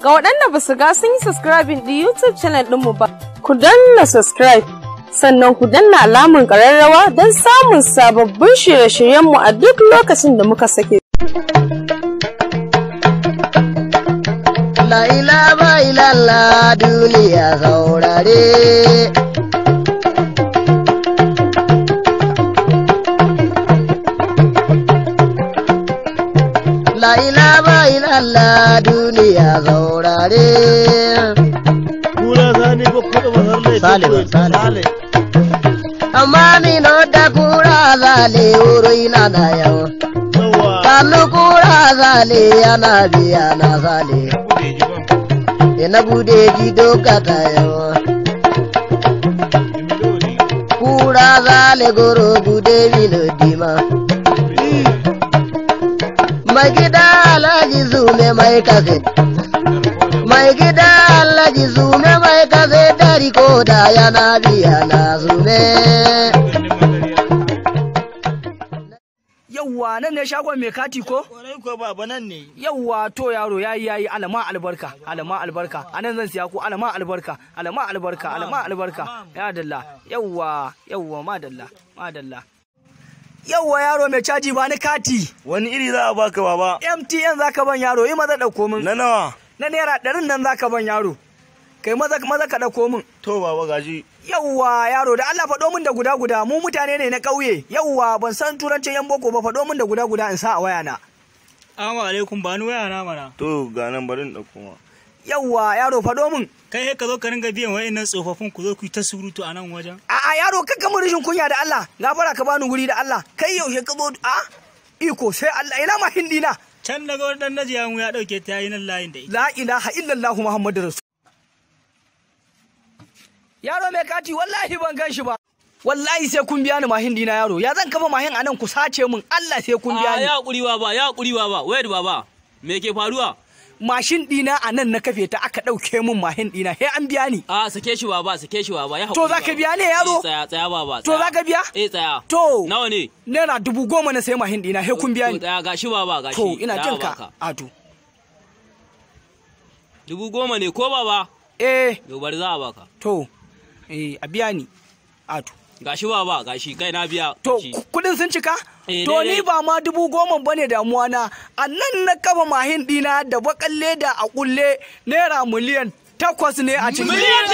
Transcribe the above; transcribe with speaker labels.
Speaker 1: Ga waɗanda ba su ga sun yi subscribing ɗin YouTube channel ɗinmu ba, ku danna subscribe, sannan ku danna alamun ƙararrawa don samun sababbin shirye-shiryenmu a duk lokacin da muka sake.
Speaker 2: La ilaha illallah duniya saurare. La ilaha illallah duniya saurare.
Speaker 3: Kura zane ba kuɗa ba sarle.
Speaker 2: Sale ba, sale. Amma ni no da kura zale wuri na da yau. Kanu kura zale yana biya na zale. Ina bude ji doka ta yau. Kura zale goro bude mino dima. Mai gida Alhaji Zume mai kase. Mai gida Alhaji Zume mai kase dari ko da yana biya na zume.
Speaker 4: Yawwa, nan ne shagon mai kati ko?
Speaker 3: Kwarai ko baba, nan ne.
Speaker 4: Yawwa, to yaro, yayi yayi, alama albarka, alama albarka. Anan zan siya ko? Alama albarka, alama albarka, alama albarka. Ya dalla. Yawwa, yawwa, madalla, madalla. Yawwa yaro mai caji, ba ni kati.
Speaker 3: Wani iri za a baka, baba?
Speaker 4: MTN zaka ban yaro, yi maza dauko min.
Speaker 3: Na nawa?
Speaker 4: Na ₦100 nan zaka ban yaro. Kai maza maza ka dauko min.
Speaker 3: To baba, gashi.
Speaker 4: Yawwa yaro, da Allah faɗo min da guda guda, mu mutane ne na ƙauye. Yawwa, ban san turancin yan boko ba, faɗo min da guda guda in sa a waya na.
Speaker 5: Assalamu alaikum, ba ni waya na mana.
Speaker 3: To ga nan, bari in ɗauko ma.
Speaker 4: Yawwa yaro, faɗo min.
Speaker 5: Kai sai ka zo ka ringa biyan wa'annan tsofaffin, ku zo ku yi ta surutu a nan wajen.
Speaker 4: A'a yaro, kakka mun rashin kunya da Allah. Gafara, ka bani guri da Allah. Kai yaushe ka zo? A iko sai Allah, ina mahin dina?
Speaker 5: Can daga wani dan najiya mu ya dauke ta, yayi nan layin da ita.
Speaker 4: La ilaha illallah Muhammadu rasul. Yaro mai kati, wallahi ban gan shi ba. Wallahi sai kun biya ni mahin dina yaro. Ya zan kafa mahin anan ku sace min? Allah sai kun biya ni.
Speaker 6: Ya hakuri baba, ya hakuri baba. Wayar baba. Me ke faruwa?
Speaker 4: Mashin dina a nan na kafe ta, aka ɗauke min mahin dina, sai an biya ni.
Speaker 6: A sake shi baba, sake shi baba, ya hakuri.
Speaker 4: To za ka biya ne yaro?
Speaker 6: Eh, tsaya tsaya baba.
Speaker 4: To za ka biya?
Speaker 6: Eh, tsaya.
Speaker 4: To.
Speaker 6: Nawa ne?
Speaker 4: ₦10,000 na sai mahin dina, sai kun biya
Speaker 6: To
Speaker 4: ni.
Speaker 6: tsaya, gashi baba, gashi.
Speaker 4: To ina
Speaker 6: Za a
Speaker 4: jin ka.
Speaker 6: baka.
Speaker 4: Ado.
Speaker 6: 10,000 ne ko baba?
Speaker 4: Eh.
Speaker 6: To bari za a baka.
Speaker 4: To. Eh, a biya ni. Ado.
Speaker 6: Gashi baba, gashi, kai na biya.
Speaker 4: To
Speaker 6: gashi.
Speaker 4: kudin sun cika?
Speaker 6: Eh,
Speaker 4: To ni
Speaker 6: daidai.
Speaker 4: ba ma 10,000 bane damuwa na. A nan na kafa mahin dina da bakan leda a kulle, ₦8 miliyan ne a ciki.
Speaker 6: 8 miliyan.